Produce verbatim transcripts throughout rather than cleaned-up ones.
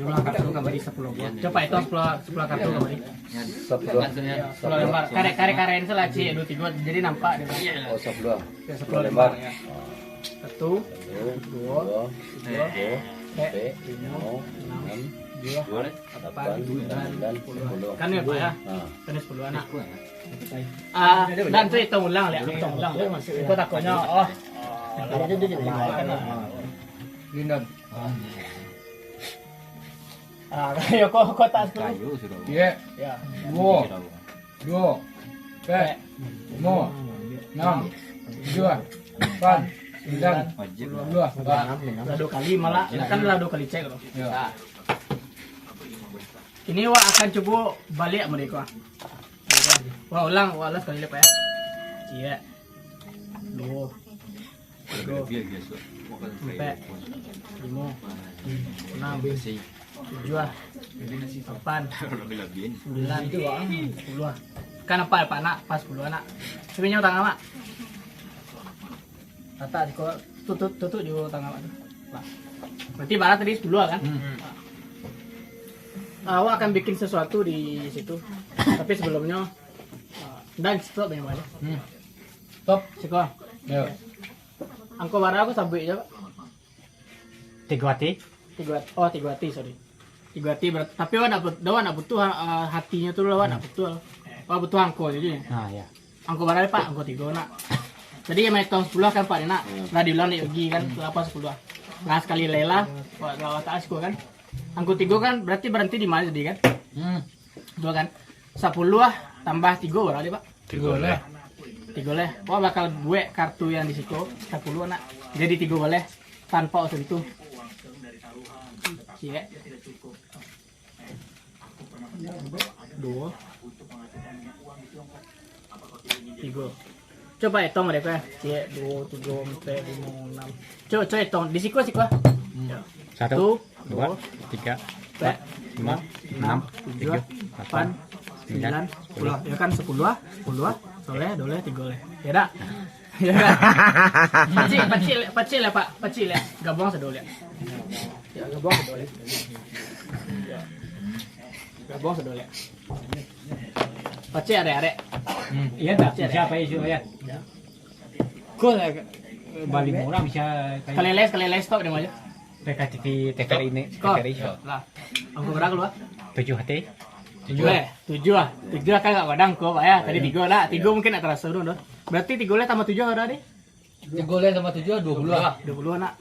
Jumlah kartu kambali sapuluah buah. Coba itu sapuluah, sapuluah kartu kambali. Sapuluah. Ya, sapuluah lembar. Karek, karek, karek ini salah, cik, dua tiga, jadi nampak dia. Oh, sapuluah. Ya, sapuluah lembar. Satu, dua, tiga, empat, lima, enam, tujuh, delapan, sembilan, sepuluh. Kan ya, Pak, ya? Kan ya sepuluh anak. Ah, dan tu hitung ulang, lihat, hitung ulang. Itu takutnya, oh. Lindon. Ah, kayu ko-, kotak sepuluh. Kayu sudah. Iya. Ya. Duo. Duo. Pek. Limo. Enam. Tujuah. Lapan. Sembilan. Sepuluah. Lah dua kali malah. Lah kan lah dua kali cek tu. Ya. Nah. Kini wak akan cubo baliak mereka. Wak ulang, wak ulang sekali lipat ya. Iya. Duo. Tigo, ampek, limo, enam, tujuah, lapan, sambilan, sapuluah. Kan ampek, ampek anak, pas sapuluah anak. Tapi nyo tangah, Mak. Rata siko, tutup, tutup jo tangah, Mak, tu. Nah. Berarti bara tadi sapuluah, kan? Hmm. Awak akan bikin sesuatu di situ. Tapi sebelumnya, ah, dan stop ya, Mak. Hmm. Stop. Siko. Yo. Angko bara ko sabuik se, Pak? Tigo ati. Tigo ati. Oh, tigo ati, sorry. Tigo ati berat-, tapi awak nak but-, awak nak butuh, ah, hatinyo tu, awak nak butuh. Awak butuh angko se. Ah, ya. Angko bara, Pak? Angko tigo, nak. Tadi yang main tahun sepuluh kan, Pak, ni, nak? Hmm. Lah diulang dek Yogi kan, lapan sepuluh. Nah, sekali lela, awak, awak tak asko kan. Angko tigo kan, berarti berhenti di mana tadi kan? Hmm. Dua kan? Sapuluah tambah tigo bara, Pak? Tigo baleh. Tigo baleh. Wak bakal buek kartu yang di siko, sapuluah nak. Jadi tigo baleh tanpa sentuh. Cek. Duo. Tigo. Coba hitung dek ko, ya. Cek, duo, tigo, ampek, limo, enam. Coba, coba hitung. Di siko, siko. Satu, duo, tigo, ampek, limo, enam, tujuah, lapan, sambilan, sapuluah. Ya kan, sapuluah, sapuluah, duo baleh, duo baleh, tigo baleh. Ya dak? Ya kan? Pacik, pacik, pacik lah, Pak. Pacik lah. Gabuang sado lah. Ya, gabuang sado lah. Ya. Gabuang sado lah. Pacik arek-arek. Hmm, iya dah. Pacik arek-arek. Siapa isu ya? Ya. Kau lah, balik orang bisa. Sekali lagi, sekali lagi, stop dulu aja. P K T V, T V R ini, Kau. T V R ini. Lah. Angko bara kalua? Tujuah ati. Tujuah. Eh, tujuah. Tujuah kan agak gadang ko, Pak, ya. Tadi tigo lah. Tigo mungkin nak taraso dulu, doh. Berarti tigo baleh tambah tujuah bara, deh? Tigo baleh tambah tujuah, duo puluah. Duo puluah, nak.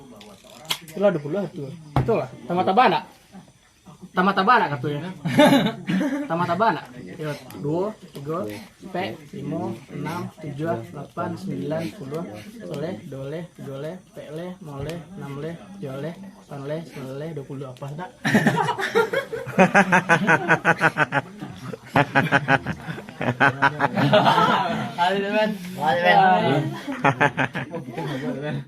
Itulah duo puluah tu. Betul lah. Tambah-tambah nak? Tambah-tambah nak kato ya? Tambah-tambah nak? Yo, duo, tigo, ampek, limo, enam, tujuah, lapan, sambilan, sapuluah, duo baleh, duo baleh, tigo baleh, ampek baleh, limo baleh, anam baleh, tujuah baleh, lapan baleh, sambilan baleh, duo puluah. Pas dak? Aduh, man. Aduh, man.